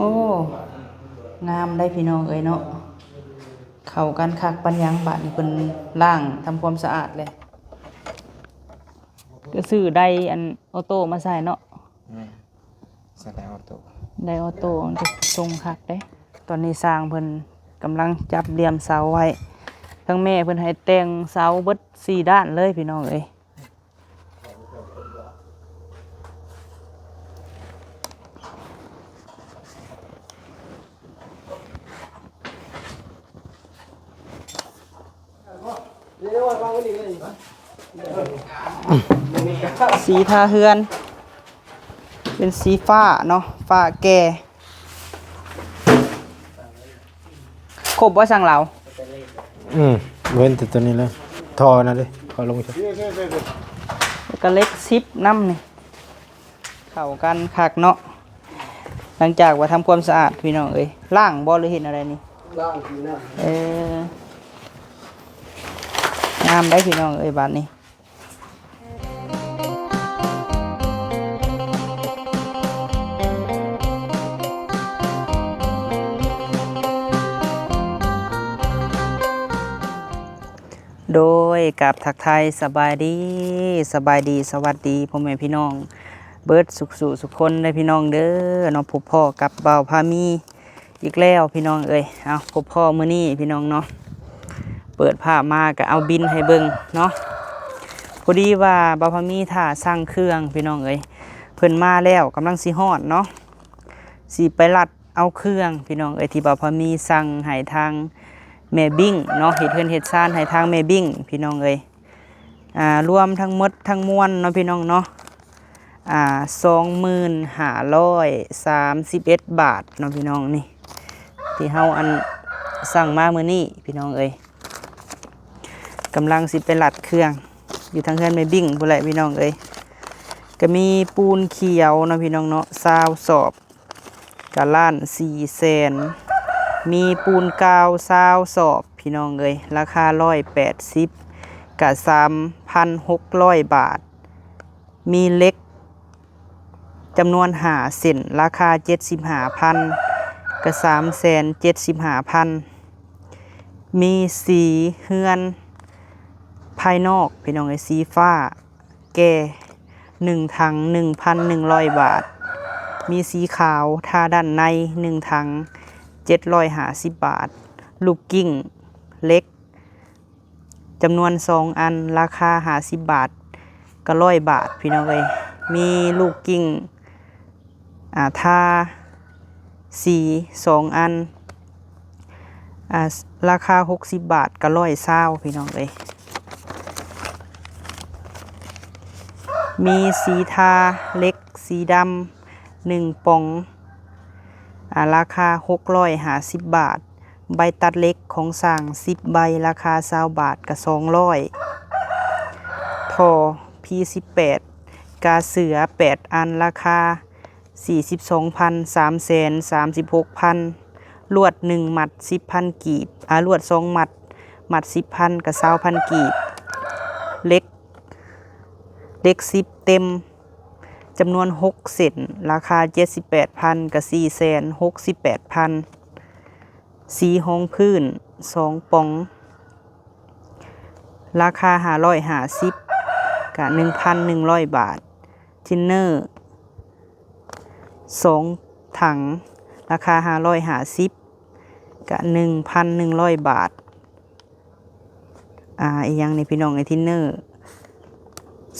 ໂອ້ ງາມໄດ໋ພີ່ນ້ອງເອີຍເນາະ ເຂົ້າກັນຄັກປານຫຍັງ. ບາດນີ້ເພິ່ນລ້າງທຳຄວາມສະອາດແລ້ວ ກໍຊື້ໄດອັນໂອໂຕ້ມາໃສ່ເນາະ. ແມ່ນ ໃສ່ໄດໂອໂຕ້ ໄດໂອໂຕ້ມັນຈະຊົງຄັກເດ້. ຕອນນີ້ຊ່າງເພິ່ນກຳລັງຈັບລຽມເສົາໄວ້ ທາງແມ່ເພິ່ນໃຫ້ແຕ່ງເສົາເບິດສີ່ດ້ານເລີຍພີ່ນ້ອງເອີຍ. ສີທາເຮືອນເປັນສີຟ້າເນາະ ຟ້າແກ່. ຄົບບໍ່ຊ່າງລາວ? ອືມ ເວັ້ນແຕ່ຕົວນີ້ເລີຍ ທໍ່ນັ້ນເດ້ ເຂົ້າລົງ ແລ້ວກໍເຫຼັກສິບນຳນີ້ ເຂົ້າກັນຄັກເນາະ. ຫຼັງຈາກວ່າທຳຄວາມສະອາດພີ່ນ້ອງເອີຍ ລ້າງບໍ່ ຫຼືເຮັດແນວໃດນີ້? ລ້າງຄືນ້ຳ ເອີ ງາມໄດ໋ພີ່ນ້ອງເອີຍບາດນີ້. ໂດຍ ກາບທັກທາຍສະບາຍດີ ສະບາຍດີ ສະຫວັດດີພໍ່ແມ່ພີ່ນ້ອງເບິດສຸຂູສຸຄົນເດີພີ່ນ້ອງເດີເນາະ. ພົບພໍ້ກັບບ່າວພາມີ ອີກແລ້ວພີ່ນ້ອງເອີຍ. ເອົາ ພົບພໍ້ມື້ນີ້ພີ່ນ້ອງເນາະ ເປີດພາບມາກໍເອົາບິນໃຫ້ເບິ່ງເນາະ. ພໍດີວ່າບ່າວພາມີຖ້າສັ່ງເຄື່ອງພີ່ນ້ອງເອີຍ ເພິ່ນມາແລ້ວ ກຳລັງຊິຮອດເນາະ ຊິໄປລັດເອົາເຄື່ອງພີ່ນ້ອງເອີຍ ທີ່ບ່າວພາມີສັ່ງໃຫ້ທາງແມ່ບິ້ງເນາະ ເຮັດເຮືອນເຮັດຊານໃຫ້ທາງແມ່ບິ້ງພີ່ນ້ອງເອີຍ. ອາ ລວມທັງໝົດທັງມວນເນາະພີ່ນ້ອງເນາະ ອາ ສອງໝື່ນຫ້າຮ້ອຍສາມສິບເອັດບາດເນາະພີ່ນ້ອງ. ນີ້ທີ່ເຮົາອັນສັ່ງມາມື້ນີ້ພີ່ນ້ອງເອີຍ ກຳລັງຊິໄປລັດເຄື່ອງ ຢູ່ທາງເຮືອນແມ່ບິ້ງພຸ້ນແຫຼະພີ່ນ້ອງເອີຍ. ກໍມີປູນຂຽວເນາະພີ່ນ້ອງເນາະ ຊາວສອບ ກະລ້ານສີ່ແສນ. ມີປູນກາວຊາວສອບພີ່ນ້ອງເອີຍ ລາຄາຮ້ອຍແປດສິບ ກະສາມພັນຫົກຮ້ອຍບາດ. ມີເຫຼັກຈຳນວນຫ້າເສັ້ນ ລາຄາເຈັດສິບຫ້າພັນ ກະສາມແສນເຈັດສິບຫ້າພັນ. ມີສີເຮືອນພາຍນອກພີ່ນ້ອງເອີຍ ສີຟ້າ ແກ່ໜຶ່ງຖັງ ໜຶ່ງພັນໜຶ່ງຮ້ອຍບາດ. ມີສີຂາວທາດ້ານໃນ ໜຶ່ງຖັງ ເຈັດຮ້ອຍຫ້າສິບບາດ. ລູກກິ້ງເຫຼັກຈຳນວນສອງອັນ ລາຄາຫ້າສິບບາດ ກໍຮ້ອຍບາດພີ່ນ້ອງເອີຍ. ມີລູກກິ້ງ ອາ ທາສີສອງອັນ ອາ ລາຄາຫົກສິບບາດ ກໍຮ້ອຍຊາວພີ່ນ້ອງເອີຍ. ມີສີທາເຫຼັກສີດຳໜຶ່ງປ່ອງ ອາ ລາຄາຫົກຮ້ອຍຫ້າສິບບາດ. ໃບຕັດເຫຼັກຂອງຊ່າງສິບໃບ ລາຄາຊາວບາດ ກໍສອງຮ້ອຍ. ທໍ່ ພີ ສິບແປດ ກາເສືອແປດອັນ ລາຄາສີ່ສິບສອງພັນ ສາມແສນສາມສິບຫົກພັນ. ລວດໜຶ່ງມັດ ສິບພັນກີບ ອາ ລວດສອງມັດ ມັດສິບພັນ ກໍຊາວພັນກີບ. ເຫຼັກ ເຫຼັກສິບເຕັມ ຈຳນວນຫົກເສັ້ນ ລາຄາເຈັດສິບແປດພັນ ກໍສີ່ແສນຫົກສິບແປດພັນ. ສີຮອງພື້ນສອງປ່ອງ ລາຄາຫ້າຮ້ອຍຫ້າສິບ ກະໜຶ່ງພັນໜຶ່ງຮ້ອຍບາດ. ທິນເນີສອງຖັງ ລາຄາຫ້າຮ້ອຍຫ້າສິບ ກະໜຶ່ງພັນໜຶ່ງຮ້ອຍບາດ. ອາ ອີຫຍັງນີ້ພີ່ນ້ອງເອີຍ ທິນເນີ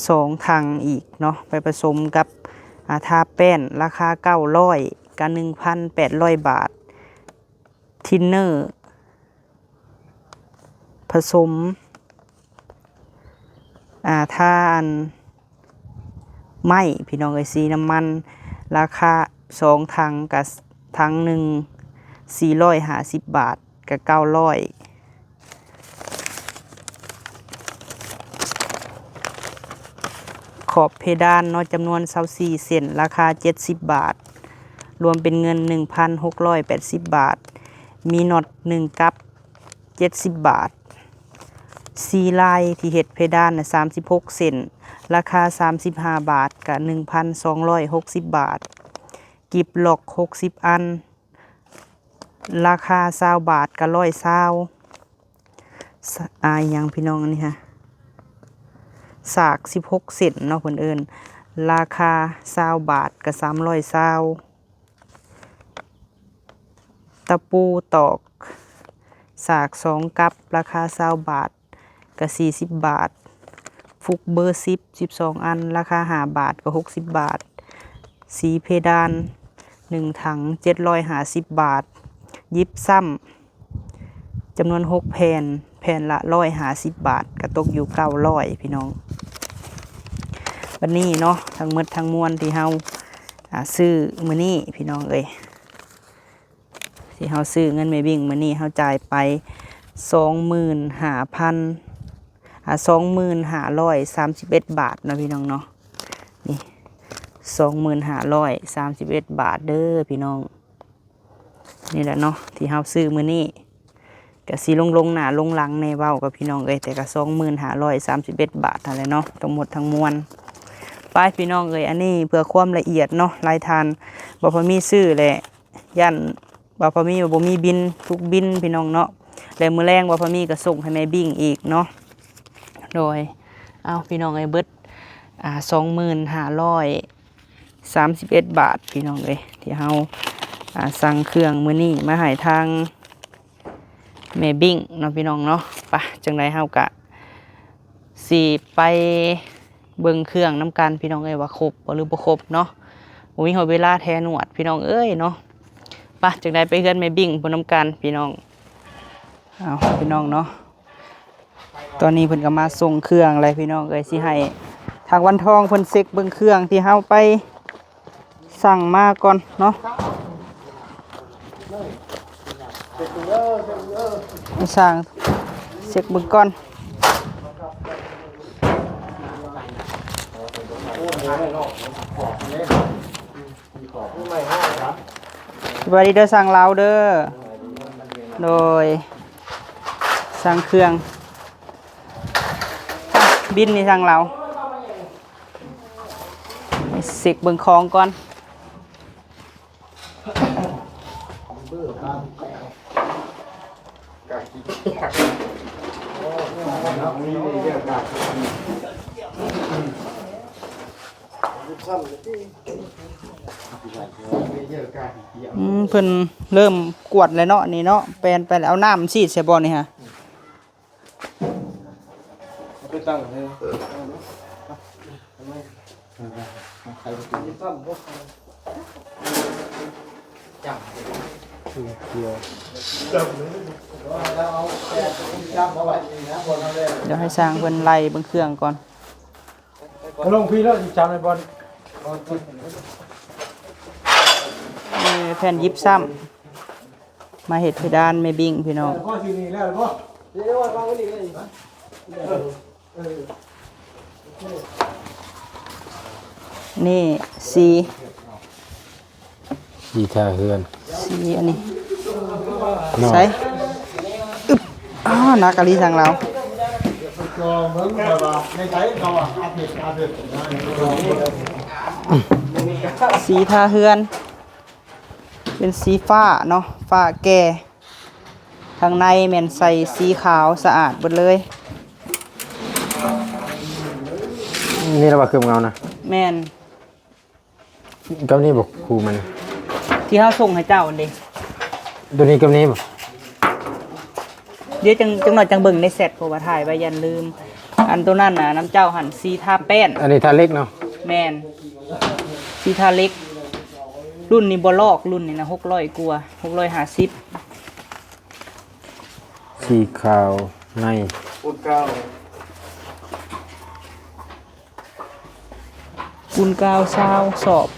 ສອງຖັງອີກເນາະ ໄປປະສົມກັບ ອາ ທາແປ້ນ ລາຄາເກົ້າຮ້ອຍ ກະໜຶ່ງພັນແປດຮ້ອຍບາດ. ທິນເນີປະສົມ ອາ ທາອັນ ໄມ້ພີ່ນ້ອງເອີຍ ສີນ້ຳມັນ ລາຄາສອງຖັງ ກະຖັງໜຶ່ງສີ່ຮ້ອຍຫ້າສິບບາດ ກະເກົ້າຮ້ອຍ. ຂອບເພດານເນາະ ຈຳນວນຊາວສີ່ເສັ້ນ ລາຄາເຈັດສິບບາດ ລວມເປັນເງິນໜຶ່ງພັນຫົກຮ້ອຍແປດສິບບາດ. ມີນັອດໜຶ່ງກັບ ເຈັດສິບບາດ. ສີລາຍທີ່ເຮັດເພດານນະ ສາມສິບຫົກເສັ້ນ ລາຄາສາມສິບຫ້າບາດ ກະໜຶ່ງພັນສອງຮ້ອຍຫົກສິບບາດ. ກິບລັອກຫົກສິບອັນ ລາຄາຊາວບາດກະຮ້ອຍຊາວ. ສະ ອາ ອີຫຍັງພີ່ນ້ອງອັນນີ້ຮະ ສາກສິບຫົກເຊັນເນາະ ເພິ່ນເອີ້ນ ລາຄາຊາວບາດກະສາມຮ້ອຍຊາວ. ຕະປູຕອກສາກສອງກັບ ລາຄາຊາວບາດກະສີ່ສິບບາດ. ຟຸກເບີສິບ ສິບສອງອັນ ລາຄາຫ້າບາດກະຫົກສິບບາດ. ສີເພດານໜຶ່ງຖັງ ເຈັດຮ້ອຍຫ້າສິບບາດ. ຢິບຊ້ຳ ຈຳນວນຫົກແຜ່ນ ແຜ່ນລະຮ້ອຍຫ້າສິບບາດ ກະຕົກຢູ່ເກົ້າຮ້ອຍພີ່ນ້ອງ. ບັດນີ້ເນາະ ທັງໝົດທັງມວນທີ່ເຮົາ ອາ ຊື້ມື້ນີ້ພີ່ນ້ອງເອີຍ ທີ່ເຮົາຊື້ ເງິນແມ່ບິ້ງມື້ນີ້ເຮົາຈ່າຍໄປສອງໝື່ນຫ້າພັນ ອາ ສອງໝື່ນຫ້າຮ້ອຍສາມສິບເອັດບາດເນາະພີ່ນ້ອງເນາະ. ນີ້ ສອງໝື່ນຫ້າຮ້ອຍສາມສິບເອັດບາດເດີພີ່ນ້ອງ. ນີ້ແຫຼະເນາະ ທີ່ເຮົາຊື້ມື້ນີ້ ກະຊິລົງໆໜ້າລົງຫຼັງແດ່ເວົ້າກັບພີ່ນ້ອງເອີຍ ແຕ່ກະສອງໝື່ນຫ້າຮ້ອຍສາມສິບເອັດບາດຫັ້ນແຫຼະເນາະ ທັງໝົດທັງມວນ. ໄປພີ່ນ້ອງເອີຍ ອັນນີ້ເພື່ອຄວາມລະອຽດເນາະ ຫຼາຍທ່ານ ບໍ່ພໍມີຊື້ແຫຼະ ຢ້ານວ່າພໍມີວ່າບໍ່ມີບິນ ທຸກບິນພີ່ນ້ອງເນາະ. ແລະມື້ແລງວ່າພໍມີກະສົ່ງໃຫ້ແມ່ບິ້ງອີກເນາະ. ໂດຍ ເອົາພີ່ນ້ອງເອີຍ ເບິດ ອາ ສອງໝື່ນຫ້າຮ້ອຍ ສາມສິບເອັດບາດພີ່ນ້ອງເອີຍ ທີ່ເຮົາ ອາ ສັ່ງເຄື່ອງມື້ນີ້ມາໃຫ້ທາງແມ່ບິ້ງເນາະພີ່ນ້ອງເນາະ. ປະ ຈັ່ງໃດເຮົາກະຊິໄປເບິ່ງເຄື່ອງນຳກັນພີ່ນ້ອງເອີຍ ວ່າຄົບບໍ່ຫຼືບໍ່ຄົບເນາະ. ບໍ່ມີຮອດເວລາແທໜວດພີ່ນ້ອງເອີຍເນາະ. ປະ ຈັ່ງໃດໄປເຮືອນແມ່ບິ້ງພຸ້ນນຳກັນພີ່ນ້ອງ. ເອົາພີ່ນ້ອງເນາະ ຕອນນີ້ເພິ່ນກະມາສົ່ງເຄື່ອງແລ້ວພີ່ນ້ອງເອີຍ ຊິໃຫ້ທາງວັນທອງເພິ່ນເຊັກເບິ່ງເຄື່ອງທີ່ເຮົາໄປສັ່ງມາກ່ອນເນາະ. ໃຫ້ຊ່າງເຊັກເບິ່ງກ່ອນ. ສະບາຍດີເດີ ຊ່າງລາວເດີ. ໂດຍ ຊ່າງເຄື່ອງ ບິນນີ້ຊ່າງລາວ ເຊັກເບິ່ງຂອງກ່ອນ. ອືມ ເພິ່ນເລີ່ມກວດແລ້ວເນາະ ນີ້ເນາະ ແປນໄປແລ້ວ ເອົານ້ຳສີດໃສ່ບໍ່ນີ້ຫະ? ເອົາໄປຕັ້ງໃຫ້ ດຽວໃຫ້ຊ່າງເພິ່ນໄລ່ເບິ່ງເຄື່ອງກ່ອນ. ເອົາລົງພີ້ເລີຍ ຈັບໃນບ່ອນ ເອີ ແຜ່ນຢິບຊ້ຳ ມາເຮັດເພດານແມ່ບິ້ງພີ່ນ້ອງ. ນີ້ສີ ສີທາເຮືອນ ສີອັນນີ້ ເນາະ ໃສ່ ອຶບ ອ້າວ ໜັກອີ່ຫຼີ ຊ່າງລາວ. ສີທາເຮືອນ ເປັນສີຟ້າເນາະ ຟ້າແກ່ ທາງໃນແມ່ນໃສ່ສີຂາວສະອາດເບິດເລີຍ. ນີ້ລະວ່າຄືມເງົານະ ແມ່ນ ກັບນີ້ບໍ່ ຄູ່ມັນ ທີ່ເຮົາສົ່ງໃຫ້ເຈົ້າຫັ້ນເດ. ໂຕນີ້ກັບນີ້ບໍ່? ດຽວຈັ່ງ ຈັກໜ້ອຍຈັ່ງເບິ່ງໃນແຊັດ ເພາະວ່າຖ່າຍໄວ້ຢ້ານລືມ. ອັນໂຕນັ້ນນະ ນຳເຈົ້າຫັ້ນ ສີທາແປ້ນ ອັນນີ້ທາເຫຼັກເນາະ. ແມ່ນ ສີທາເຫຼັກ ລຸ້ນນີ້ບໍ່ລອກ ລຸ້ນນີ້ນະ ຫົກຮ້ອຍກວ່າ ຫົກຮ້ອຍຫ້າສິບ. ສີຂາວໃນ ປູນກາວ ປູນກາວຊາວສອບ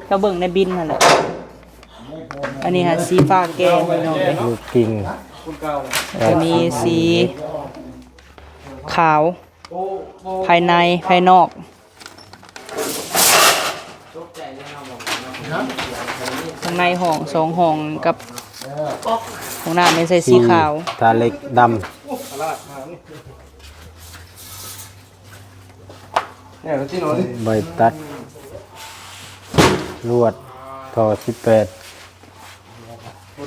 ເຈົ້າເບິ່ງໃນບິນຫັ້ນແຫຼະ. ອັນນີ້ຫາສີຟ້າແກ່ພີ່ນ້ອງເອີຍ ລູກກິ່ງ ແລ້ວມີສີຂາວ ພາຍໃນພາຍນອກ. ຂ້າງໃນຫ້ອງສອງຫ້ອງກັບຫ້ອງນ້ຳແມ່ນໃສ່ສີຂາວ ທາເຫຼັກດຳ ໃບຕັດ ລວດທໍ່ສິບແປດ. ເ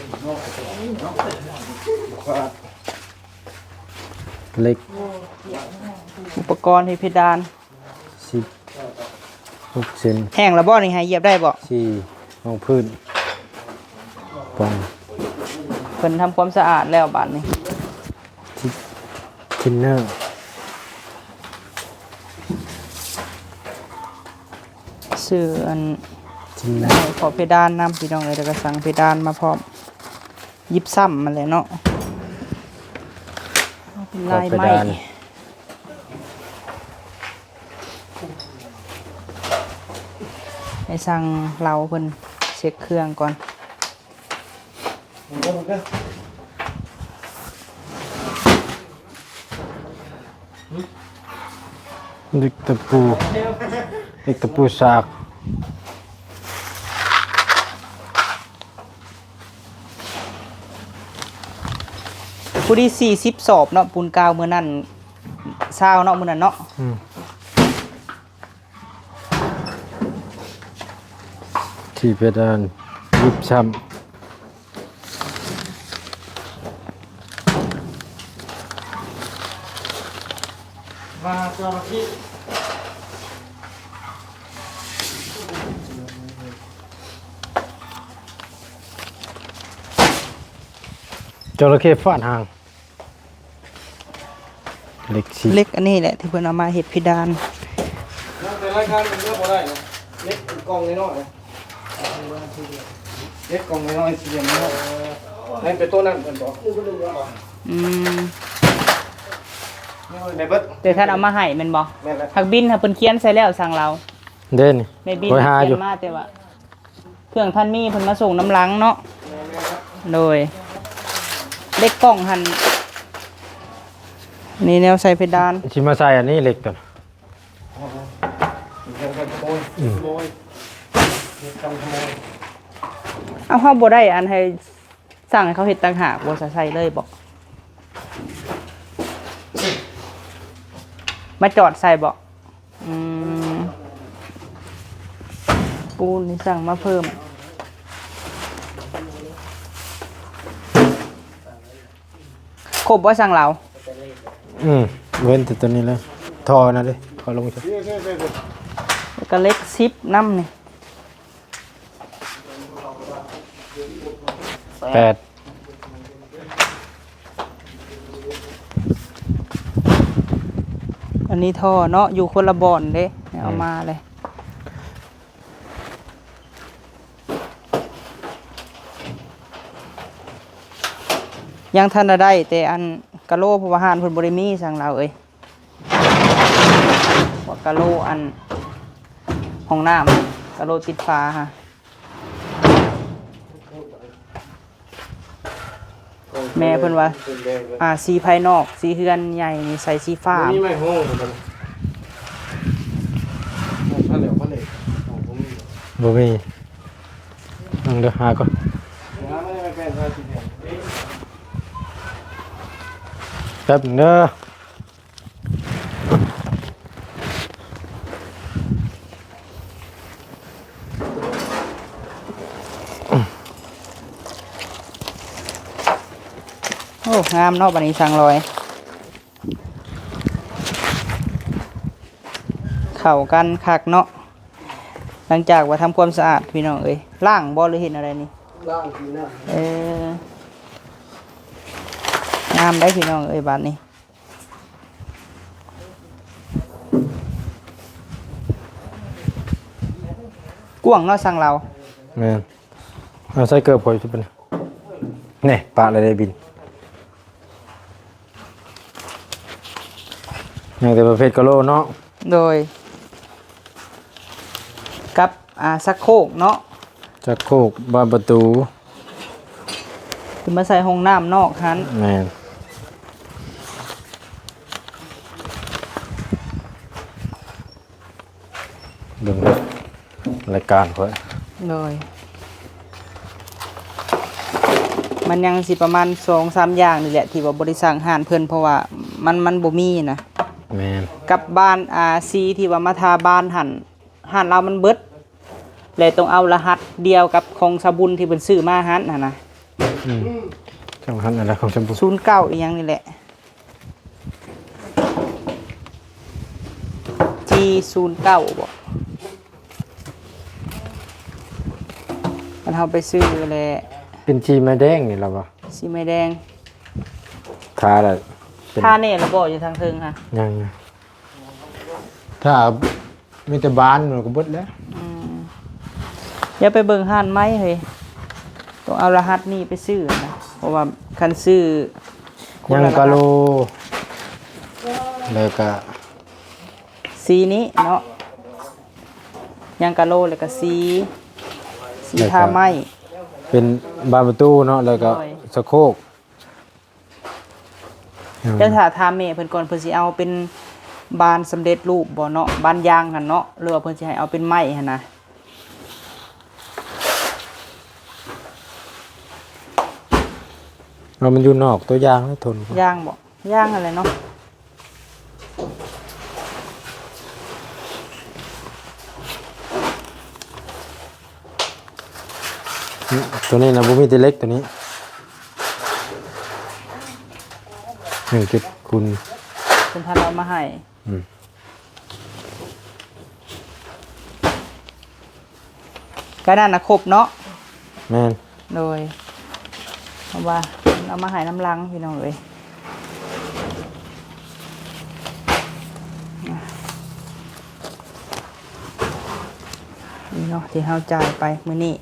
ຫຼັກ ອຸປະກອນເຮັດເພດານ ສິບຫົກເຊັນ. ແຫ້ງແລ້ວບໍ່ນີ້ ໃຫ້ຢຽບໄດ້ບໍ່? ສີ່ ຮອງພື້ນ ປ່ອງ ເພິ່ນທຳຄວາມສະອາດແລ້ວບາດນີ້ ທິ ທິນເນີ ຊື້ອັນ ທິນເນີ ຂອບເພດານນຳ ພີ່ນ້ອງເອີຍ ແລ້ວກໍສັ່ງເພດານມາພ້ອມ. ຢິບຊ້ຳຫັ້ນແຫຼະເນາະ ເປັນລາຍໄມ້ ໃຫ້ຊ່າງລາວເພິ່ນເຊັກເຄື່ອງກ່ອນ. ເຫຼັກຕະປູ ເຫຼັກຕະປູສາກ. ຜູ້ດີສີ່ສິບສອບເນາະ ປູນກາວມື້ນັ້ນຊາວເນາະ ມື້ນັ້ນເນາະ ອືມ ທີ່ເພດານ ຢິບຊ້ຳ. ມາເຈົ້າໜ້າທີ່ ຈະເຂົ້ຟາດຫາງ ເຫຼັກສິບ ເຫຼັກອັນນີ້ແຫຼະທີ່ເພິ່ນເອົາມາເຮັດເພດານ ແຕ່ລາຍການມັນເລືອກບໍ່ໄດ້ນະ ເຫຼັກກ່ອງນ້ອຍໆ ເຫຼັກກ່ອງນ້ອຍໆ ສີ່ຫຼ່ຽມນ້ອຍ ໃຫ້ໄປໂຕະນັ້ນເພິ່ນບອກ ອືມ ໄດ້ເບິດ ແຕ່ທ່ານເອົາມາໃຫ້ແມ່ນບໍ່? ແມ່ນແລ້ວ ຜັກບິນຫາເພິ່ນຂຽນໃສ່ແລ້ວ ສັ່ງລາວ ເດ້ນີ້ ແມ່ບິນຂຽນມາແຕ່ວ່າ ເຄື່ອງທ່ານມີເພິ່ນມາສົ່ງນຳຫຼັງເນາະ ໂດຍ ເຫຼັກກ່ອງຫັ້ນ ນີ້ແນວໃສ່ເພດານ ຊິມາໃສ່ອັນນີ້ເຫຼັກຕົວ ອືມ ເອົາ ເຮົາບໍ່ໄດ້ອັນໃຫ້ ສັ່ງໃຫ້ເຂົາເຮັດຕ່າງຫາກບໍ່ ໃສ່ເລີຍບໍ່ ມາຈອດໃສ່ບໍ່? ອືມ ປູນນີ້ສັ່ງມາເພີ່ມ ຄົບບໍ່ ສັ່ງລາວ? ອືມ ເວັ້ນແຕ່ຕົວນີ້ເລີຍ ທໍ່ນັ້ນເດ້ ຂໍລົງຊະ ແລ້ວກໍເຫຼັກສິບນຳນີ້ ແປດ ອັນນີ້ທໍ່ເນາະ ຢູ່ຄົນລະບ່ອນເດ້ ອືມ ເອົາມາເລີຍ ຍັງທັນໄດ້ແຕ່ອັນກະໂຫຼ ເພາະວ່າຮ້ານເພິ່ນບໍ່ໄດ້ມີ ຊ່າງລາວເອີຍ. ພວກກະໂຫຼອັນຫ້ອງນ້ຳ ກະໂຫຼຕິດຝາຫັ້ນ ແມ່ເພິ່ນວ່າ ອ່າ ສີພາຍນອກ ສີເຮືອນໃຫຍ່ນີ້ໃສ່ສີຟ້າ ບໍ່ມີໄມ້ໂຮງ ບໍ່ມີ ເບິ່ງເດີ ຫາກ່ອນ ແປັບໜຶ່ງເດີ. ໂອ້ ງາມເນາະ ບາດນີ້ຊ່າງລອຍ ເຂົ້າກັນຄັກເນາະ. ຫຼັງຈາກວ່າທຳຄວາມສະອາດ ພີ່ນ້ອງເອີຍ ລ້າງບໍ່ ຫຼືເຮັດແນວໃດນີ້? ລ້າງກິນນ້ຳ ເອີ ງາມໄດ໋ ພີ່ນ້ອງເອີຍ ບາດນີ້ ກວ້າງເນາະ ຊ່າງລາວ ແມ່ນ ເອົາໃສ່ເກີບຂ້ອຍຊິເປັນ ແນ່ ປະແລ້ວໄດ້ບິນ. ຍັງແຕ່ປະເພດກະໂຫຼເນາະ ໂດຍ ກັບ ອ່າ ຊັກໂຄກເນາະ ຊັກໂຄກ ບານປະຕູ ຄືມາໃສ່ຫ້ອງນ້ຳນອກຫັ້ນ ແມ່ນ. ເບິ່ງເດີ ລາຍການຂ້ອຍ ໂດຍ ມັນຍັງຊິປະມານສອງສາມຢ່າງນີ້ແຫຼະ ທີ່ວ່າບໍ່ໄດ້ສັ່ງຮ້ານເພິ່ນ ເພາະວ່າມັນ ມັນບໍ່ມີນະ ແມ່ນ ກັບບານ ອ່າ ສີທີ່ວ່າມາທາບານຫັ້ນ ຮ້ານລາວມັນເບິດ ແລະຕ້ອງເອົາລະຫັດດຽວກັບຂອງສາວບຸນທີ່ເພິ່ນຊື້ມາຫັ້ນຫັ້ນນະ ອືມ ຈັ່ງຫັ້ນແຫຼະ ຂອງຊຳພູ ສູນເກົ້າອີ່ຫຍັງນີ້ແຫຼະ ຈີສູນເກົ້າບໍ ຄັນເຮົາໄປຊື້ແຫຼະ ເປັນສີໄມ້ແດງນີ້ລະບໍ ສີໄມ້ແດງ ທາລະ ເປັນ ທາແນ່ລະບໍ ຢູ່ທາງເທິງຫະ ຍັງ ຖ້າມີແຕ່ບານມັນກໍເບິດແລ້ວ ອືມ ຢ່າໄປເບິ່ງຮ້ານໄມ້ເຮີ້ຍ ຕ້ອງເອົາລະຫັດນີ້ໄປຊື້ນະ ເພາະວ່າຄັນຊື້ ຍັງກະໂລ ແລ້ວກະ ສີນີ້ເນາະ ຍັງກະໂລ ແລ້ວກະສີ ສີ ແລ້ວກະ ທາໄມ້ ເປັນບານປະຕູເນາະ ແລ້ວກະ ໂດຍ ສະໂຄກ ແຕ່ຖ້າຖາມແມ່ເພິ່ນກ່ອນ ເພິ່ນຊິເອົາເປັນບານສຳເລັດຮູບບໍ່ເນາະ ບານຢາງຫັ້ນເນາະ ຫຼືວ່າເພິ່ນຊິໃຫ້ເອົາເປັນໄມ້ຫັ້ນນະ ເອົາມັນຢູ່ນອກ ຕົວຢາງແລ້ວທົນ ຢາງບໍ ຢາງຫັ້ນແຫຼະເນາະ. ຕົວນີ້ນະ ບໍ່ມີແຕ່ເຫຼັກຕົວນີ້ ໜຶ່ງຈຸດຄູນ ເພິ່ນພັດເອົາມາໃຫ້ ອືມ. ກະນັ້ນນະຄົບເນາະ ແມ່ນ ໂດຍ ເພາະວ່າເອົາມາໃຫ້ນຳຫຼັງພີ່ນ້ອງເອີຍ ນີ້ເນາະ ທີ່ເຮົາຈ່າຍໄປມື້ນີ້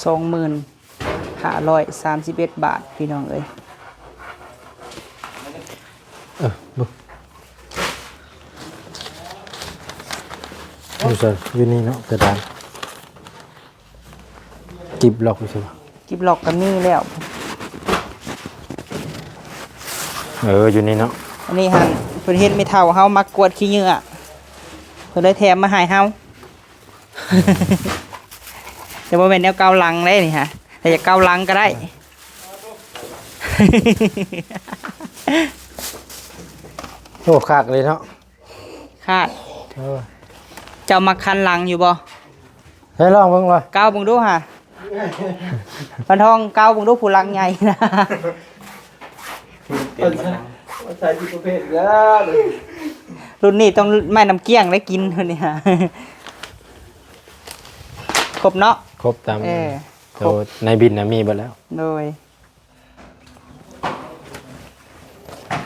ສອງໝື່ນຫ້າຮ້ອຍສາມສິບເອັດບາດ ພີ່ນ້ອງເອີຍ. ເອີ ບໍ່ ຢູ່ໃສ? ຢູ່ນີ້ເນາະ ກະດານ ກິບລັອກຢູ່ໃສ? ກິບລັອກກະມີແລ້ວ ເອີ ຢູ່ນີ້ເນາະ. ອັນນີ້ຫັ້ນ ເພິ່ນເຫັນແມ່ເຖົ້າເຮົາມັກກວດຂີ້ເຫຍື້ອ ເພິ່ນເລີຍແຖມມາໃຫ້ເຮົາ. ແຕ່ບໍ່ແມ່ນແນວເກົາຫຼັງເດ້ນີ້ຫະ ຖ້າຢາກເກົາຫຼັງກະໄດ້. ໂອ້ ຄັກເລີຍເນາະ ຄາດ ເອີ ເຈົ້າມັກຄັນຫຼັງຢູ່ບໍ່? ໃຫ້ລອງເບິ່ງວ່າ ເກົາເບິ່ງດູຫະ ປານທອງເກົາເບິ່ງດູ ຜູ້ຫຼັງໃຫຍ່ນະ. ເປັນມັນ ໃສ່ຜິດປະເພດເດີ ລຸ້ນນີ້ຕ້ອງໄມ້ນ້ຳກ້ຽງໄດ້ກິນ ນີ້ຫະ ຄົບເນາະ ຄົບຕາມ ເອີ ໂຕໃນບິນນະມີເບິດແລ້ວ ໂດຍ.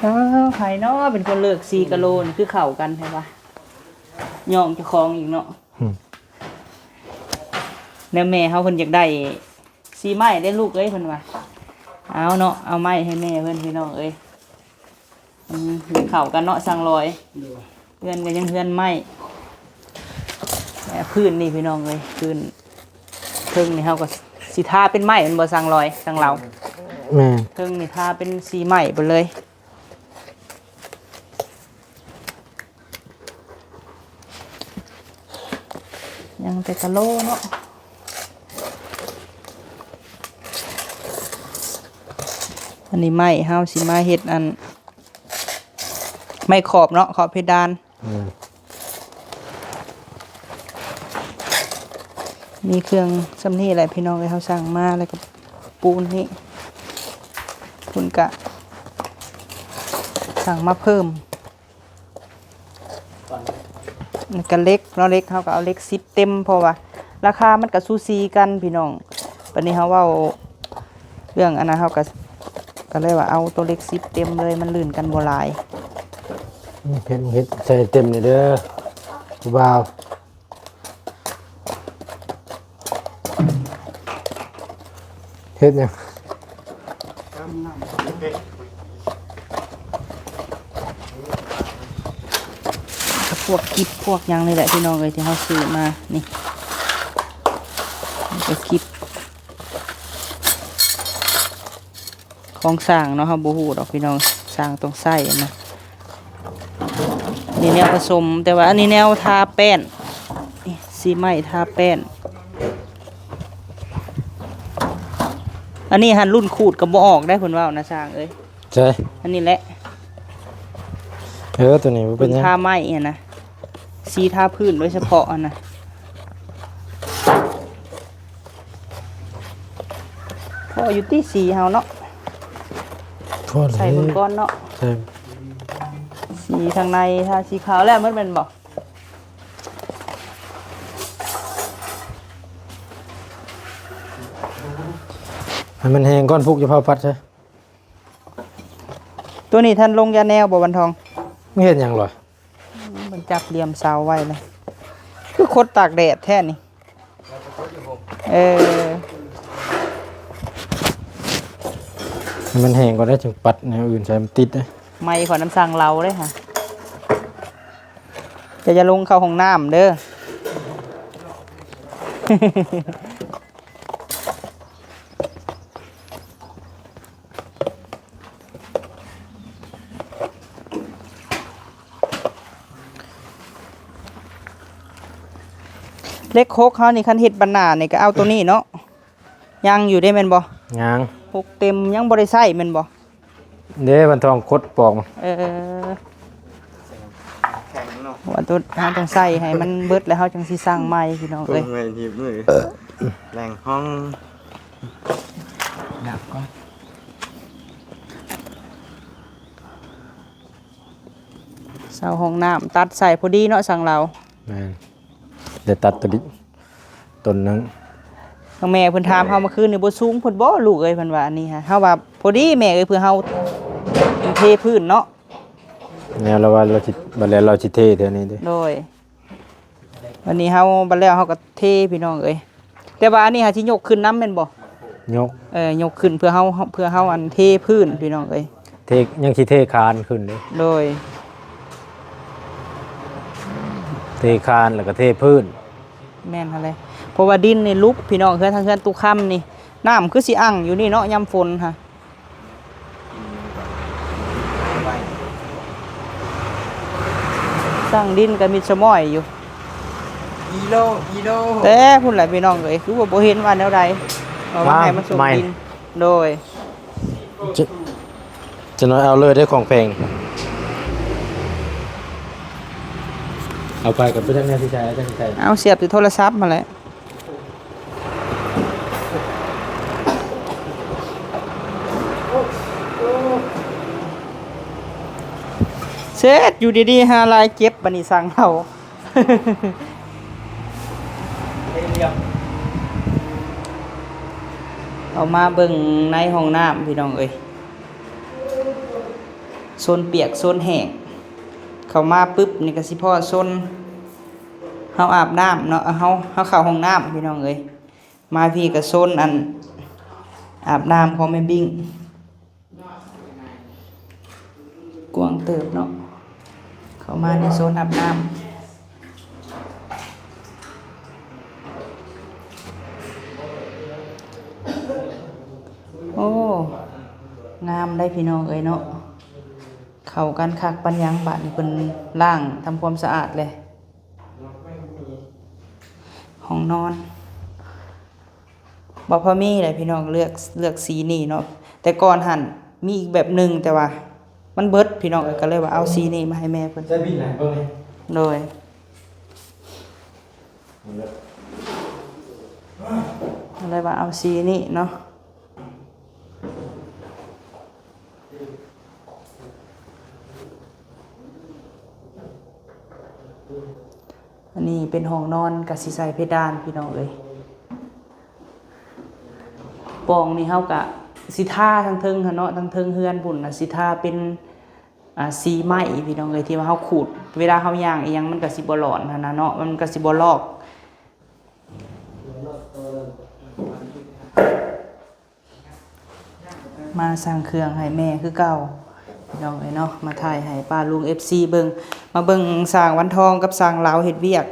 ເອີ ໃຜເນາະເປັນຄົນເລືອກ ສີ່ກະໂລນີ້ ຄືເຂົ້າກັນແທ້ວະ ຍ້ອງເຈົ້າຂອງອີກເນາະ. ແນວແມ່ເຮົາເພິ່ນຢາກໄດ້ ສີ່ໄມ້ເດ້ລູກເອີຍ ເພິ່ນວ່າ ເອົາເນາະ ເອົາໄມ້ໃຫ້ແມ່ເພິ່ນ ພີ່ນ້ອງເອີຍ. ອືມ ເຂົ້າກັນເນາະ ຊ່າງລອຍ ໂດຍ ເຮືອນກະຍັງເຮືອນໄມ້ ແລະ ພື້ນນີ້ພີ່ນ້ອງເອີຍ ພື້ນເທິງນີ້ເຮົາກະຊິທາເປັນໄມ້ແມ່ນບໍ່ ຊ່າງລອຍ ຊ່າງລາວ ແມ່ນ ເທິງນີ້ທາເປັນສີໄມ້ເບິດເລີຍ. ຍັງແຕ່ກະໂລເນາະ ອັນນີ້ໄມ້ ເຮົາຊິມາເຮັດອັນ ໄມ້ຂອບເນາະ ຂອບເພດານ ອືມ ມີເຄື່ອງຊ່ຳນີ້ແຫຼະພີ່ນ້ອງເອີຍ ເຮົາສັ່ງມາແລ້ວກະປູນນີ້ ເພິ່ນກະສັ່ງມາເພີ່ມ. ແລ້ວກະເຫຼັກເນາະ ເຫຼັກເຮົາກະເອົາເຫຼັກສິບເຕັມ ເພາະວ່າລາຄາມັນກະສູສີກັນພີ່ນ້ອງ. ບາດນີ້ເຮົາເວົ້າເລື່ອງອັນນັ້ນ ເຮົາກະ ກະເລີຍວ່າເອົາໂຕເຫຼັກສິບເຕັມເລີຍ ມັນລື່ນກັນບໍ່ຫຼາຍ. ເຮັດ ເຮັດໃສ່ເຕັມນີ້ເດີຜູ້ບ່າວ. ເຮັດຫຍັງ? ພວກກິບພວກຫຍັງນີ້ແຫຼະພີ່ນ້ອງເອີຍ ທີ່ເຮົາຊື້ມານີ້ ນີ້ກະກິບ ຂອງຊ່າງເນາະ ເຮົາບໍ່ຮູ້ດອກພີ່ນ້ອງ ຊ່າງຕ້ອງໃຊ້ນະ. ນີ້ແນວປະສົມ ແຕ່ວ່າອັນນີ້ແນວທາແປ້ນ ສີໄມ້ທາແປ້ນ. ອັນນີ້ຫັ້ນລຸ້ນຂູດກະບໍ່ອອກໄດ໋ ເພິ່ນເວົ້ານະຊ່າງເອີຍ. ໃສ? ອັນນີ້ແຫຼະ ເອີ ໂຕນີ້ບໍ່ເປັນຫຍັງ ທາໄມ້ຫັ້ນນະ ສີທາພື້ນໂດຍສະເພາະຫັ້ນນະ. ກໍຢູ່ຕິ ສີເຮົາເນາະ ພໍແລ້ວ ໃສ່ເບິ່ງກ່ອນເນາະ ໃສ່ ສີທາງໃນ ທາສີຂາວແລ້ວໝົດແມ່ນບໍ່? ໃຫ້ມັນແຫ້ງກ່ອນ ຟຸກ ຢ່າຟ້າວປັດໃສ່. ຕົວນີ້ທ່ານລົງຢາແນວບໍ່ ວັນທອງ? ມັນເຮັດຫຍັງລະ? ອືມ ມັນຈັບຫຼ່ຽມເສົາໄວ້ລະ ຄືຄົດຕາກແດດແທ້ນີ້. ເອີ ໃຫ້ມັນແຫ້ງກ່ອນໄດ໋ ຈຶ່ງປັດແນວອື່ນໃສ່ ມັນຕິດເດ້. ໄມ້ຂ້ອຍນຳຊ່າງເລົາເດ້ຫະ ຈະຢ່າລົງເຂົ້າຫ້ອງນ້ຳເດີ. ເຫຼັກຫົກເຮົານີ້ ຄັນເຮັດບັນໜ້ານີ້ກໍເອົາໂຕນີ້ເນາະ ຍັງຢູ່ເດ້ແມ່ນບໍ່? ຍັງ ຫົກເຕັມ ຍັງບໍ່ໄດ້ໃຊ້ແມ່ນບໍ່? ເດ້ ວັນທອງຄົດປອກ ເອີ ແຂງເນາະ ວ່າຕົວເຮົາຕ້ອງໃສ່ໃຫ້ມັນເບິດ ແລ້ວເຮົາຈັ່ງຊິສ້າງໃໝ່ ພີ່ນ້ອງເອີຍ. ເບິ່ງໃໝ່ທີ່ມື ແຫຼງຫ້ອງ ດັບກ່ອນ ເສົາຫ້ອງນ້ຳຕັດໃສ່ພໍດີເນາະ ຊ່າງລາວ. ແມ່ນ ໄດ້ຕັດຕົວນີ້ ຕົ້ນໜຶ່ງ. ທາງແມ່ເພິ່ນຖາມເຮົາເມື່ອຄືນນີ້ ບໍ່ສູງໂພດບໍ່ລູກເອີຍ ເພິ່ນວ່າອັນນີ້ຫະ. ເຮົາວ່າພໍດີແມ່ເອີຍ ເພື່ອເຮົາເທພື້ນເນາະ. ແນວລາວວ່າລາວຊິ ບັດແລ້ວລາວຊິເທເທື່ອນີ້ເດ້. ໂດຍ ບັດນີ້ເຮົາ ບັດແລ້ວເຮົາກໍເທ ພີ່ນ້ອງເອີຍ. ແຕ່ວ່າອັນນີ້ຫາຊິຍົກຂຶ້ນນຳແມ່ນບໍ່? ຍົກ ເອີ ຍົກຂຶ້ນເພື່ອເຮົາ ເພື່ອເຮົາອັນເທພື້ນ ພີ່ນ້ອງເອີຍ. ເທ ຍັງຊິເທຄານຂຶ້ນເດ້. ໂດຍ ເທຄານແລ້ວກໍເທພື້ນ. ແມ່ນຫັ້ນແຫຼະ ເພາະວ່າດິນນີ້ຫຼຸບ ພີ່ນ້ອງ. ເຮືອນ ທາງເຮືອນຕູ້ຄຳນີ້ ນ້ຳຄືຊິອັ່ງຢູ່ນີ້ເນາະ ຍາມຝົນຫະ. ສ້າງດິນກໍມິດສະມ້ອຍຢູ່ ອີໂລ ອີໂລ ແຕ່ພຸ້ນແຫຼະ ພີ່ນ້ອງເອີຍ. ຄືວ່າບໍ່ເຫັນວ່າແນວໃດ ເອົາມາໃຫ້ມັນສົມດິນ. ໂດຍ ຈະ ຈະນ້ອຍເອົາເລີຍເດ້ ຂອງແພງ ເອົາໄປກໍບໍ່ຈັກແນວຊິໃຊ້ ເອົາຈັກຊິໃຊ້ ເອົາສຽບຢູ່ໂທລະສັບຫັ້ນແຫຼະ. ເສັດ ຢູ່ດີໆຫາລາຍເຈັບ ບັດນີ້ຊ່າງເຮົາ. ເຂົ້າມາເບິ່ງໃນຫ້ອງນ້ຳ ພີ່ນ້ອງເອີຍ ໂຊນປຽກໂຊນແຫ້ງ. ເຂົ້າມາປຶບນີ້ກໍຊິພໍ້ໂຊນເຮົາອາບນ້ຳເນາະ ເຮົາ ເຮົາເຂົ້າຫ້ອງນ້ຳ ພີ່ນ້ອງເອີຍ. ມາພີ້ກໍໂຊນອັນອາບນ້ຳຂອງແມ່ບິ້ງ ກວ້າງເຕີບເນາະ. ເຂົ້າມາໃນໂຊນອາບນ້ຳ ໂອ້ ງາມໄດ໋ ພີ່ນ້ອງເອີຍເນາະ. ເຂົ້າກັນຄັກປານຫຍັງ. ບາດນີ້ເພິ່ນລ້າງທຳຄວາມສະອາດແລ້ວ. ຫ້ອງນອນ ບໍ່ພໍມີແຫຼະພີ່ນ້ອງ ເລືອກ ເລືອກສີນີ້ເນາະ. ແຕ່ກ່ອນຫັ້ນມີອີກແບບໜຶ່ງ ແຕ່ວ່າມັນເບິດພີ່ນ້ອງ ກໍເລີຍວ່າເອົາສີນີ້ມາໃຫ້ແມ່ເພິ່ນ. ໃສ່ບິນໃຫ້ເບິ່ງແດ່. ໂດຍ ກໍເລີຍວ່າເອົາສີນີ້ເນາະ. ອັນນີ້ເປັນຫ້ອງນອນ ກະຊິໃສ່ເພດານພີ່ນ້ອງເອີຍ. ປ່ອງນີ້ເຮົາກະຊິທາທາງເທິງຫັ້ນເນາະ ທາງເທິງເຮືອນພຸ້ນນະ ຊິທາເປັນ ອ່າ ສີໄມ້ພີ່ນ້ອງເອີຍ ທີ່ວ່າເຮົາຂູດ ເວລາເຮົາຍ່າງອີ່ຫຍັງມັນກະຊິບໍ່ຫຼອນຫັ້ນນະເນາະ ມັນກະຊິບໍ່ລອກ. ມາສັ່ງເຄື່ອງໃຫ້ແມ່ຄືເກົ່າ ພີ່ນ້ອງເອີຍເນາະ. ມາຖ່າຍໃຫ້ປ້າລຸງ ເອັຟຊີ ເບິ່ງ. ມາເບິ່ງຊ່າງວັນທອງກັບຊ່າງລາວເຮັດວຽກ.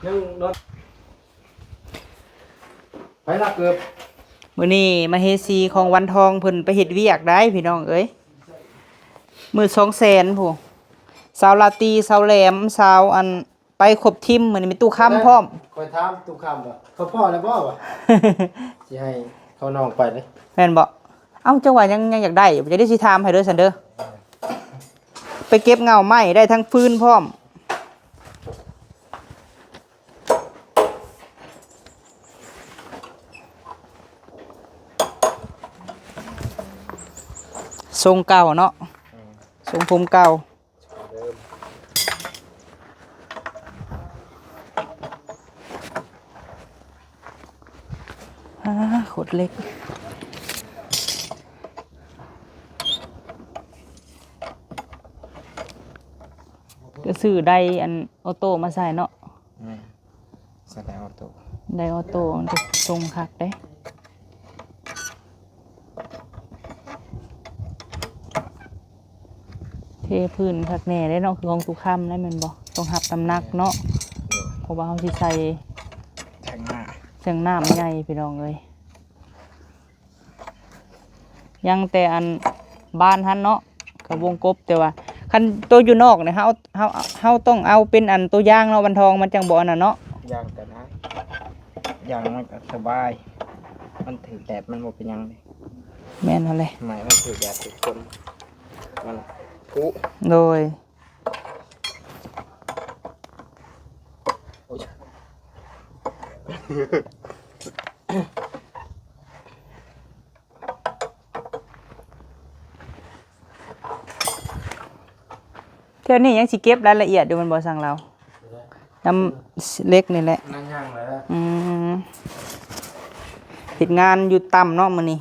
ຍັງນອນ ໃຜລັກເກີບ? ມື້ນີ້ມະເຫສີຂອງວັນທອງເພິ່ນໄປເຮັດວຽກໄດ໋ພີ່ນ້ອງເອີຍ. ມື້ສອງແສນພຸ້ນ ສາວລາຕີ ສາວແຫຼມ ສາວອັນ ໄປຄົບທີມ. ມື້ນີ້ມີຕູ້ຄຳພ້ອມ. ຂ້ອຍຖາມຕູ້ຄຳວ່າ ເຂົາພໍ້ແລ້ວບໍ່ວະ? ຊິໃຫ້ເຂົານ້ອງໄປເດ້. ແມ່ນບໍ່? ເອົ້າ ເຈົ້າວ່າຍັງ ຍັງຢາກໄດ້ຢູ່ ຈະໄດ້ຊິຖາມໃຫ້ເດີຊັ້ນເດີ. ໄປເກັບເຫງົ້າໄມ້ໄດ້ທັງຟືນພ້ອມ. ຊົງເກົ່າເນາະ ເອີ ຊົງຜົມເກົ່າ. ອາ ໂຄດເຫຼັກ ກໍຊື້ໄດອັນໂອໂຕ້ມາໃສ່ເນາະ. ແມ່ນ ໃສ່ໄດໂອໂຕ້ ໄດໂອໂຕ້ມັນຈະຊົງຄັກເດ້. ເທພື້ນຄັກແນ່ເດ້ເນາະ ຄືຂອງຕຸຄຳໄດ໋ແມ່ນບໍ່? ຕ້ອງຮັບນ້ຳໜັກເນາະ ໂດຍ ເພາະວ່າເຮົາຊິໃສ່ແທງນ້ຳ ແທງນ້ຳໃຫຍ່ພີ່ນ້ອງເອີຍ. ຍັງແຕ່ອັນບານຫັ້ນເນາະ ກໍວົງກົບ ແຕ່ວ່າຄັນໂຕຢູ່ນອກນີ້ ເຮົາ ເຮົາ ເຮົາຕ້ອງເອົາເປັນອັນຕົວຢ່າງເນາະ ວັນທອງ ມັນຈັ່ງບໍ່ອັນນັ້ນເນາະ ຢ່າງກໍໄດ້ ຢ່າງມັນກໍສະບາຍ ມັນຖືກແດດມັນບໍ່ເປັນຫຍັງເດ້. ແມ່ນຫັ້ນແຫຼະ ໄມ້ມັນຖືກແດດຖືກຝົນ ມັນຜຸ ໂດຍ. ໂອ້ຍ ແຖວນີ້ຍັງຊິເກັບລາຍລະອຽດຢູ່ແມ່ນບໍ່ ຊ່າງລາວ? ນຳເຫຼັກນີ້ແຫຼະ ນັ້ນຍ່າງແລ້ວ ອືມ ເຮັດງານຢູ່ຕ່ຳເນາະມື້ນີ້.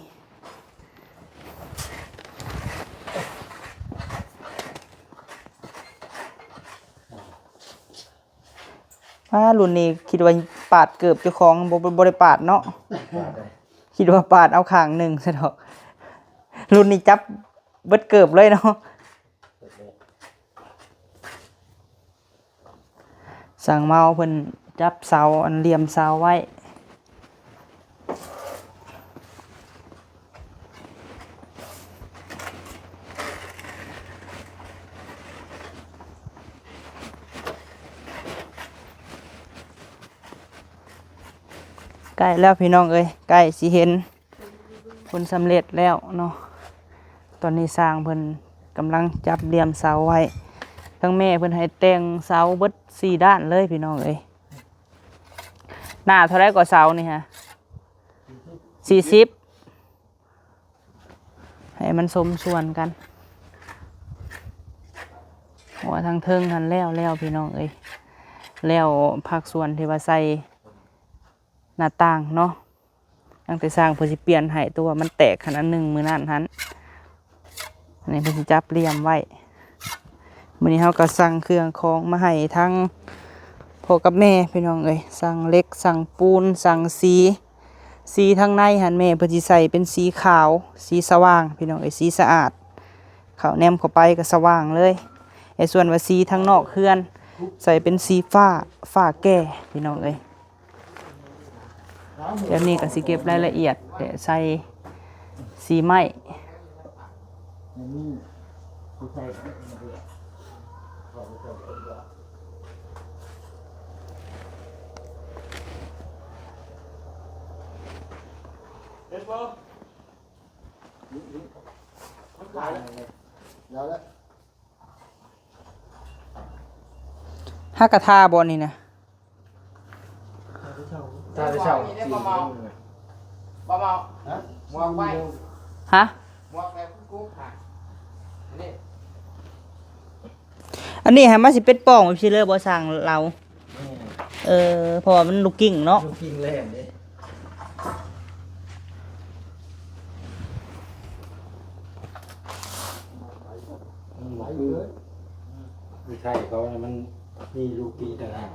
ອ້າ ລຸ້ນນີ້ຄິດວ່າປາດເກີບເຈົ້າຂອງ ບໍ່ ບໍ່ໄດ້ປາດເນາະ ປາດໄດ້ ຄິດວ່າປາດເອົາຂ້າງໜຶ່ງຊະດອກ ລຸ້ນນີ້ຈັບເບິດເກີບເລີຍເນາະ. ຊ່າງເມົາເພິ່ນຈັບເສົາ ອັນ ລ່ຽມເສົາໄວ້. ໃກ້ແລ້ວພີ່ນ້ອງເອີຍ ໃກ້ຊິເຫັນ ຜົນສຳເລັດແລ້ວເນາະ. ຕອນນີ້ຊ່າງເພິ່ນກຳລັງຈັບລ່ຽມເສົາໄວ້ ທາງແມ່ເພິ່ນໃຫ້ແຕ່ງເສົາເບິດສີ່ດ້ານເລີຍພີ່ນ້ອງເອີຍ. ໜ້າເທົ່າໃດກໍເສົານີ້ຮະ? ສີ່ສິບ ໃຫ້ມັນສົມສ່ວນກັນ ເພາະວ່າທາງເທິງຫັ້ນແລ້ວແລ້ວພີ່ນ້ອງເອີຍ ແລ້ວພາກສ່ວນທີ່ວ່າໃສ່ໜ້າຕ່າງເນາະ. ຕັ້ງແຕ່ຊ່າງເພິ່ນຊິປ່ຽນໃຫ້ ຕົວມັນແຕກຫັ້ນອັນໜຶ່ງມື້ນັ້ນຫັ້ນ ອັນນີ້ເພິ່ນຊິຈັບລ່ຽມໄວ້. ມື້ນີ້ເຮົາກໍສັ່ງເຄື່ອງຂອງມາໃຫ້ທັງພໍ່ກັບແມ່ພີ່ນ້ອງເອີຍ ສັ່ງເຫຼັກ ສັ່ງປູນ ສັ່ງສີ ສີທາງໃນຫັ້ນແມ່ເພິ່ນຊິໃສ່ເປັນສີຂາວ ສີສະຫວ່າງພີ່ນ້ອງເອີຍ ສີສະອາດ ເຂົ້າແນມເຂົ້າໄປກໍສະຫວ່າງເລີຍ. ໃນສ່ວນວ່າສີທາງນອກເຮືອນ ໃສ່ເປັນສີຟ້າ ຟ້າແກ່ພີ່ນ້ອງເອີຍ. ແບບນີ້ກໍຊິເກັບລາຍລະອຽດ ແຕ່ໃສ່ສີໄມ້ ເຫັນບໍ່? ແລ້ວແຫຼະ ຫາກະທາບໍ່ນີ້ນະ? ທາແຕ່ເຊົ້າ ທາແຕ່ເຊົ້າ ບໍ່ເມົາ ຮະ? ໝວກແບບກຸກໆ ຮະ ນີ້ ອັນນີ້ຫາມັນຊິເປັນປ່ອງຊີ້ເລີຍບໍ່ ຊ່າງລາວ? ແມ່ນ ເອີ ເພາະວ່າມັນລູກກິ່ງເນາະ ລູກກິ່ງແລ່ນເດ້. ມັນບໍ່ຄື ຢູ່ໄທເຂົານະ ມັນມີລູກປີ້ຕ່າງຫາກ.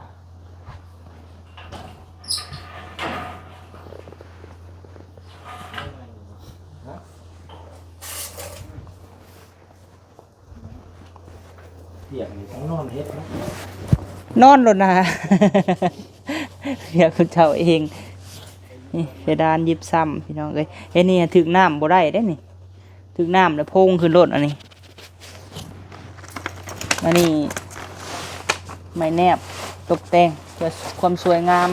ວຽກນີ້ຕ້ອງນອນເຮັດເນາະ ນອນໂລດນາ ວຽກເຂົາເຈົ້າເອງ. ນີ້ເພດານຢິບຊຳພີ່ນ້ອງເອີຍ ເຮັດນີ້ຖືກນ້ຳບໍ່ໄດ້ເດ້ນີ້ ຖືກນ້ຳແລ້ວໂພງຂຶ້ນໂລດອັນນີ້. ອັນນີ້ໄມ້ແນບຕົກແຕ່ງເພື່ອຄວາມສວຍງາມ.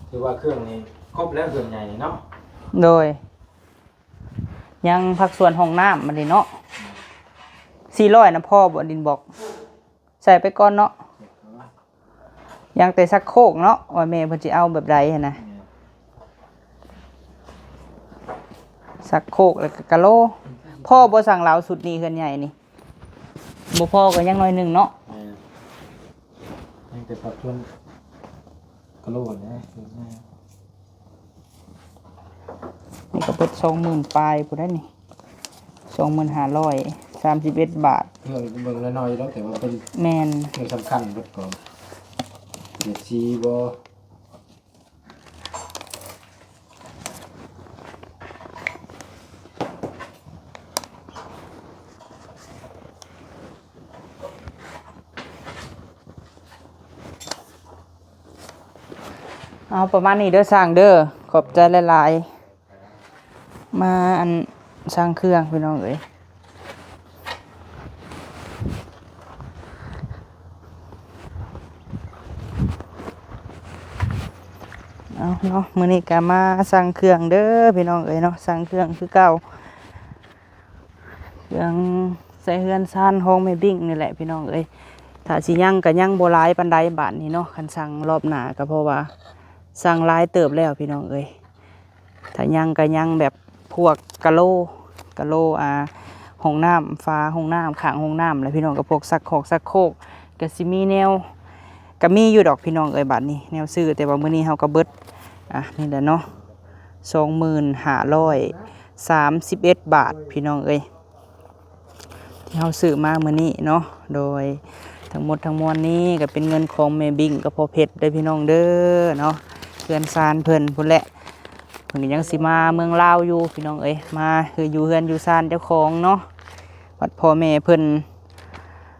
ຖືວ່າເຄື່ອງນີ້ຄົບແລ້ວ ເຮືອນໃຫຍ່ນີ້ເນາະ. ໂດຍ ຍັງພາກສ່ວນຫ້ອງນ້ຳບັດນີ້ເນາະ. ສີ່ຮ້ອຍນະພໍບໍ່ ດິນບລັອກ? ໃສ່ໄປກ່ອນເນາະ. ຍັງແຕ່ຊັກໂຄກເນາະ ວ່າແມ່ເພິ່ນຊິເອົາແບບໃດຫັ້ນນະ. ຊັກໂຄກ ແລ້ວກໍກະໂຫຼ. ພໍບໍ່ ສັງລາວຊຸດນີ້ ເຮືອນໃຫຍ່ນີ້? ບໍ່ພໍກໍຍັງໜ້ອຍໜຶ່ງເນາະ. ແມ່ນ. ຍັງແຕ່ປັບປຸງກະໂຫຼນະ. ນີ້ກໍເບິດສອງໝື່ນປາຍພຸ້ນໃດ໋ນີ້. ສອງໝື່ນຫ້າຮ້ອຍສາມສິບເອັດບາດ. ເຄື່ອງເບິ່ງນ້ອຍໆດອກ ແຕ່ວ່າເປັນ ແມ່ນ ເຄື່ອງສຳຄັນເບິດກ່ອນ. ເສຍສີບໍ່? ເອົາປະມານນີ້ເດີຊ່າງເດີ ຂອບໃຈຫຼາຍໆ. ມາອັນ ຊ່າງເຄື່ອງພີ່ນ້ອງເອີຍ. ເອົາເນາະ ມື້ນີ້ກໍມາຊ່າງເຄື່ອງເດີພີ່ນ້ອງເອີຍເນາະ ຊ່າງເຄື່ອງຄືເກົ່າ. ເຄື່ອງໃສ່ເຮືອນຊານຂອງແມ່ບິ້ງນີ້ແຫຼະພີ່ນ້ອງເອີຍ. ຖ້າຊິຍັງກໍຍັງບໍ່ຫຼາຍປານໃດບາດນີ້ເນາະ. ຄັນສັ່ງລອບໜ້າກໍເພາະວ່າສັ່ງຫຼາຍເຕີບແລ້ວພີ່ນ້ອງເອີຍ. ຖ້າຍັງກໍຍັງແບບພວກກະໂຫຼ ກະໂຫຼ ອ່າ ຫ້ອງນ້ຳ ຝາຫ້ອງນ້ຳ ຂ້າງຫ້ອງນ້ຳແຫຼະພີ່ນ້ອງ. ກໍພວກຊັກຄອກຊັກໂຄກ ກໍຊິມີແນວ ກໍມີຢູ່ດອກພີ່ນ້ອງເອີຍ. ບາດນີ້ແນວຊື້ ແຕ່ວ່າມື້ນີ້ເຮົາກໍເບິດ ອ່າ ນີ້ແຫຼະເນາະ ສອງໝື່ນຫ້າຮ້ອຍສາມສິບເອັດບາດພີ່ນ້ອງເອີຍ ທີ່ເຮົາຊື້ມາມື້ນີ້ເນາະ. ໂດຍທັງໝົດທັງມວນນີ້ກໍເປັນເງິນຂອງແມ່ບິ້ງກັບພໍ່ເພັດເດີພີ່ນ້ອງເດີເນາະ. ເຮືອນຊານເພິ່ນພຸ້ນແຫຼະ ເພິ່ນກໍຍັງຊິມາເມືອງລາວຢູ່ພີ່ນ້ອງເອີຍ ມາຄືຢູ່ເຮືອນຢູ່ຊານເຈົ້າຂອງເນາະ. ບັດພໍ່ແມ່ເພິ່ນ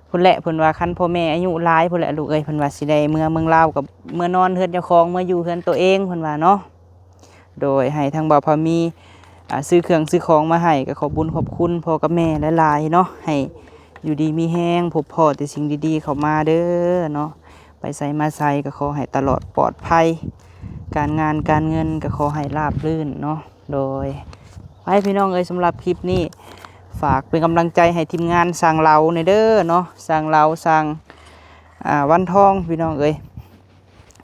ພຸ້ນແຫຼະ ເພິ່ນວ່າຄັນພໍ່ແມ່ອາຍຸຫຼາຍພຸ້ນແຫຼະລູກເອີຍ ເພິ່ນວ່າຊິໄດ້ເມືອເມືອງລາວ ກັບເມືອນອນເຮືອນເຈົ້າຂອງ ເມືອຢູ່ເຮືອນໂຕເອງ ເພິ່ນວ່າເນາະ. ໂດຍໃຫ້ທາງບ່າວພາມີ ອ່າ ຊື້ເຄື່ອງຊື້ຂອງມາໃຫ້ ກໍຂອບບຸນຂອບຄຸນພໍ່ກັບແມ່ຫຼາຍໆເນາະ. ໃຫ້ຢູ່ດີມີແຮງ ພົບພໍ້ແຕ່ສິ່ງດີໆເຂົ້າມາເດີເນາະ. ໄປໃສມາໃສກໍຂໍໃຫ້ຕະຫຼອດປອດໄພ ການງານການເງິນກໍຂໍໃຫ້ລາບລື່ນເນາະ. ໂດຍ ໄປພີ່ນ້ອງເອີຍ ສຳລັບຄລິບນີ້ ຝາກເປັນກຳລັງໃຈໃຫ້ທີມງານຊ່າງເລົາແດ່ເດີເນາະ ຊ່າງເລົາ ຊ່າງ ອ່າ ວັນທອງພີ່ນ້ອງເອີຍ.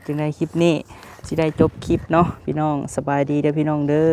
ຈັ່ງໃດຄລິບນີ້ຊິໄດ້ຈົບຄລິບເນາະພີ່ນ້ອງ. ສະບາຍດີເດີພີ່ນ້ອງເດີ.